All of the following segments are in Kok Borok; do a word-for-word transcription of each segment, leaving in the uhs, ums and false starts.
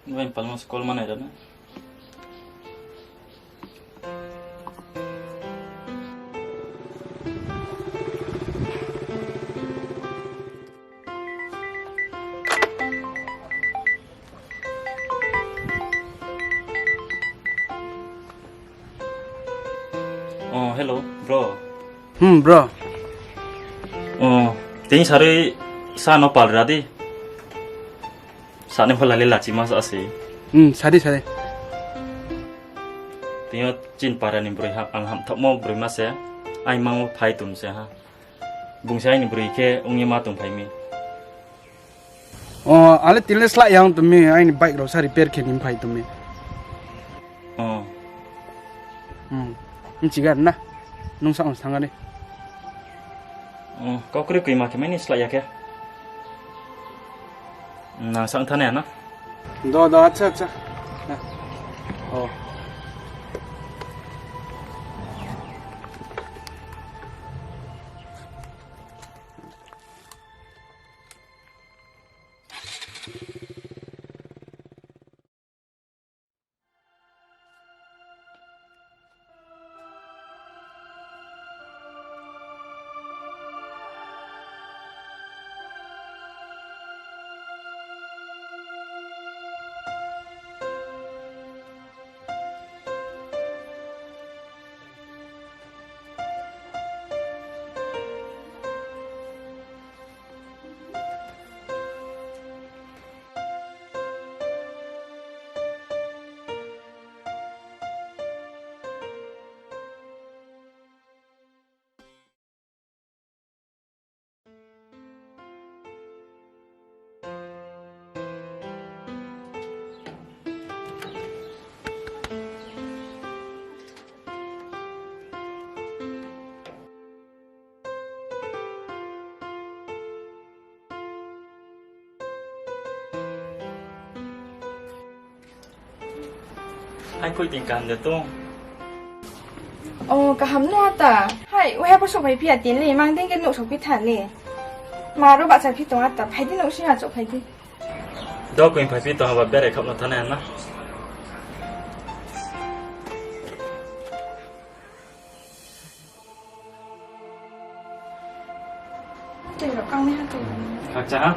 Bai palma call manai rana. Oh, hello, bro. Hmm, bro. Oh, tini sarui sa no palra di. Sani phalali lachi mas asi. Hmm, sadi, sadi. Tini o chin para ni broi ha, ang ham thokmo broi mase. Ai mango phai tum se ha. Bungsa ni broi ke ungye ma tum phai mi. O, ale tile sla yang tumi, aini bike rok sa repair khe nim phai tumi. Oh. Hmm. Nung chigar na. Nung sa ang sangani. Oh, kau kri kui ma khe mani sla ya khe. Nang sang thane na. Do, do, acha, acha. Na. Oh. Hai koi ting kaham de tong. Oh, kaham no ata. Hai, wahai po sok pai pia tin le, mang ding ke no sok pi tha le. Ma ro ba cha phi tong ata, phai di no si ha chok phai di. Do koi phai phi tong ba bere khap no thane na. Tei rok kang ni ha tei. Khakcha ha?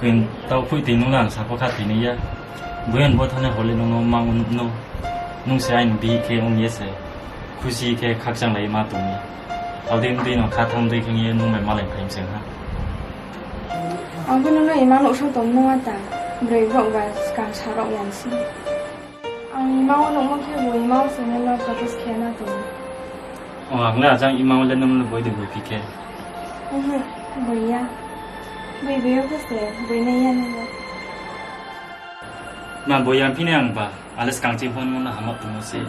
Kwen tau phui twi nung lang sabo kha tini ya. Buyan bo thane hole nung no mang no. Nung se ain bi khe ong ye se. Khusi khe khakchang lai ma tong ni. Audi mdui no kha tham dui kheng ye nung mai malai phai mseng ha. Ang bo nung no imang no usang tong nung ata. Broi bok ba skang sarok yang si. Ang imao nukma khe bo imao simi no propose khe na tong. O, ang le ajang imao le nung le boi de boi phi khe. Uhu, boi ya. Boi boi o khe se, boi nai ya nung le. Na boi ya phine ang ba, ale skang chi phone mo na hamot tong se.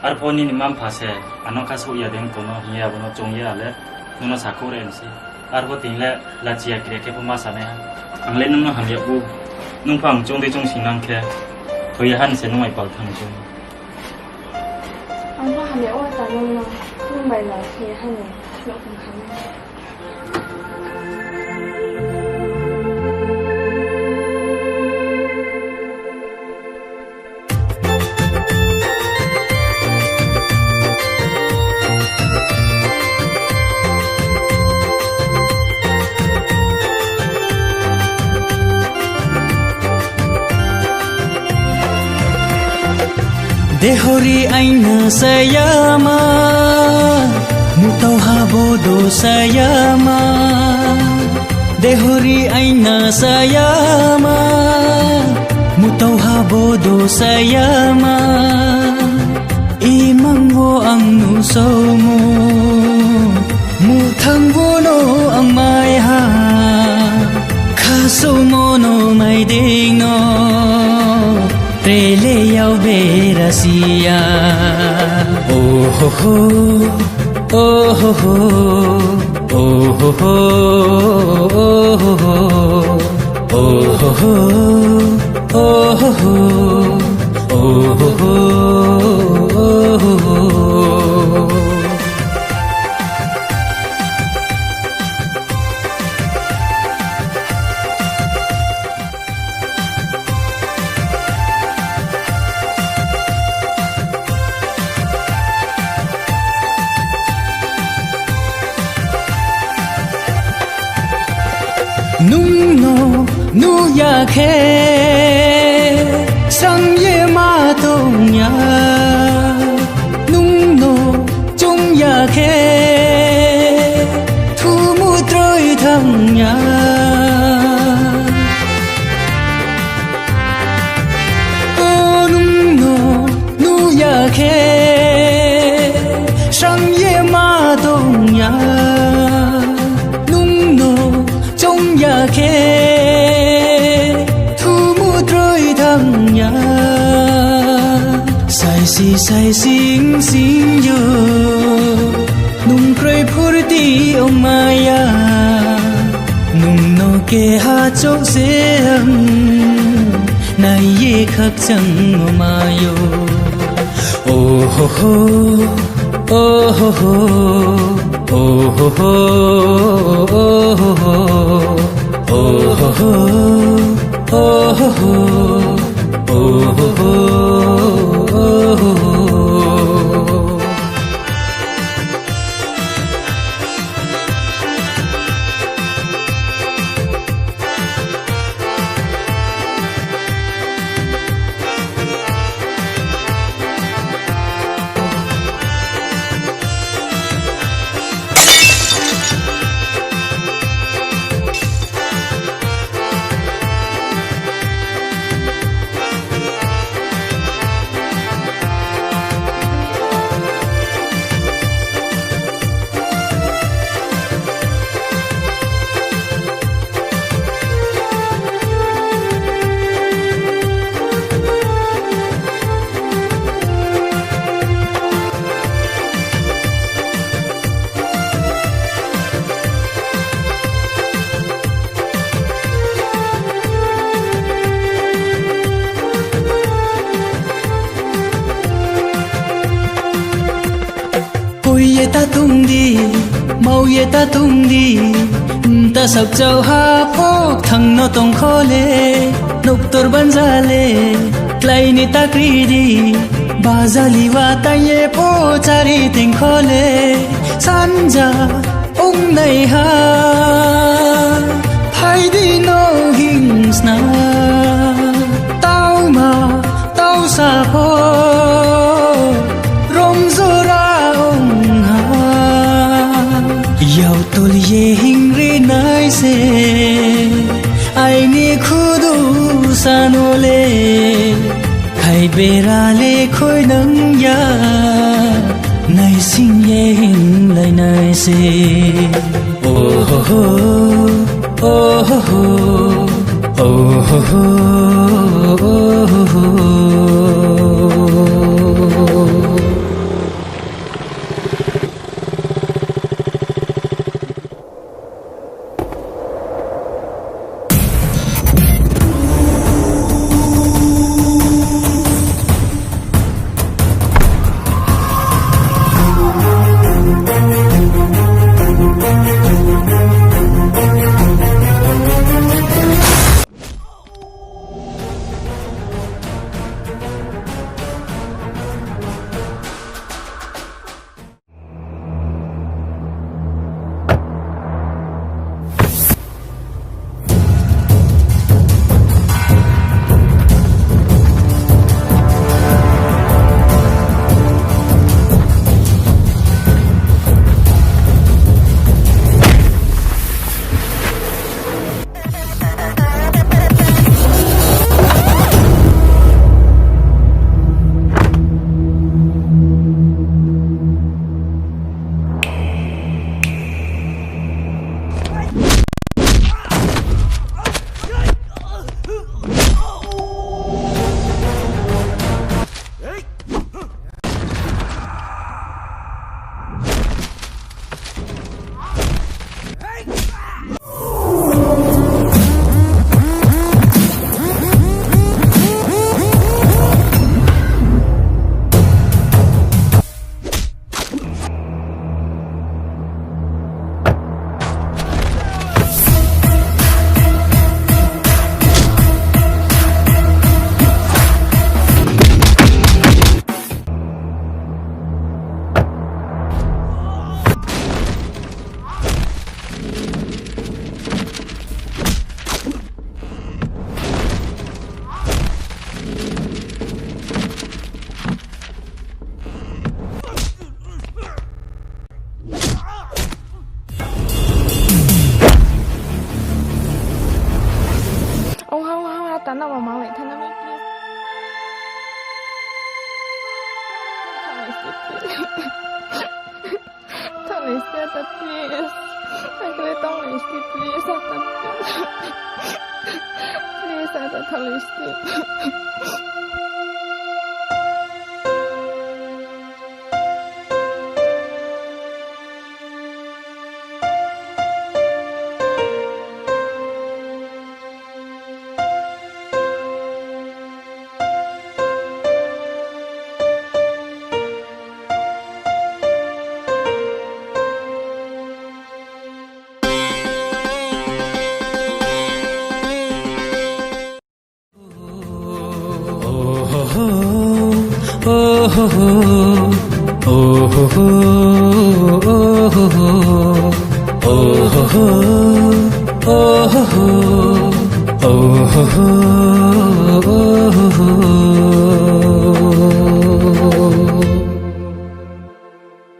Ar phone ni mam pha se, ano kha so ya deng kono hiya bono chong ya ale, nung no sa kore en se. Arbo tini le lachi ya kre khe pho ma sanai ha. Ang le nung no hamya bu. Nung pha ang chong de chong sing nang khe. Thoi han se nung ai pal thang chong. Ang pho hamya o ta nung no. Nung bai la khe ha ni. Nok thang kha ni. Dehori aina sayama, mutau habodo sayama. Dehori aina sayama, mutau habodo sayama. Imang wo ang nusomo, muthang bono ang maiha, khasomo no maiding no, trele yau berasia. Oh ho ho, oh ho ho, oh ho ho, oh ho ho, oh ho ho. Oh ho ho, oh ho ho, oh ho ho. Nwng no nuya khe srang ye ma tong ya. Nwng no chong ya khe thumu troi thang ya. O nwng no nuya khe srang ye ma tong ya. Nwng no chong ya khe thumu troi thang ya. Saisi saisi sing sing yo. Nwng kroi phurti ong ma ya. Nwng no keha chok se ang nai ye khakchang ong ma yo. Oh ho ho, oh ho ho, oh ho ho, oh ho ho, oh ho ho, oh ho ho, oh ho ho, oh ho ho. Koi ye ta tung di, mau ye ta tung di, ta sak chau ha phok thang no tong kho le, nok tor ban ja le, klai ni ta kri di, ba ja li wa ta ye pho chari teng kho le, san ja ong nai ha, phai di no hing sna, tau ma tau sa pho, rom jora ong ha. Yau tol ye hing ri nai se, ai ni khudu sa no le, khai bera le khoi nang ya, nai sing ye hing lai nai se. Oh ho ho, oh ho ho, oh ho ho, oh ho ho. Please, akle tong listi, please, ata, please, ata thang listi.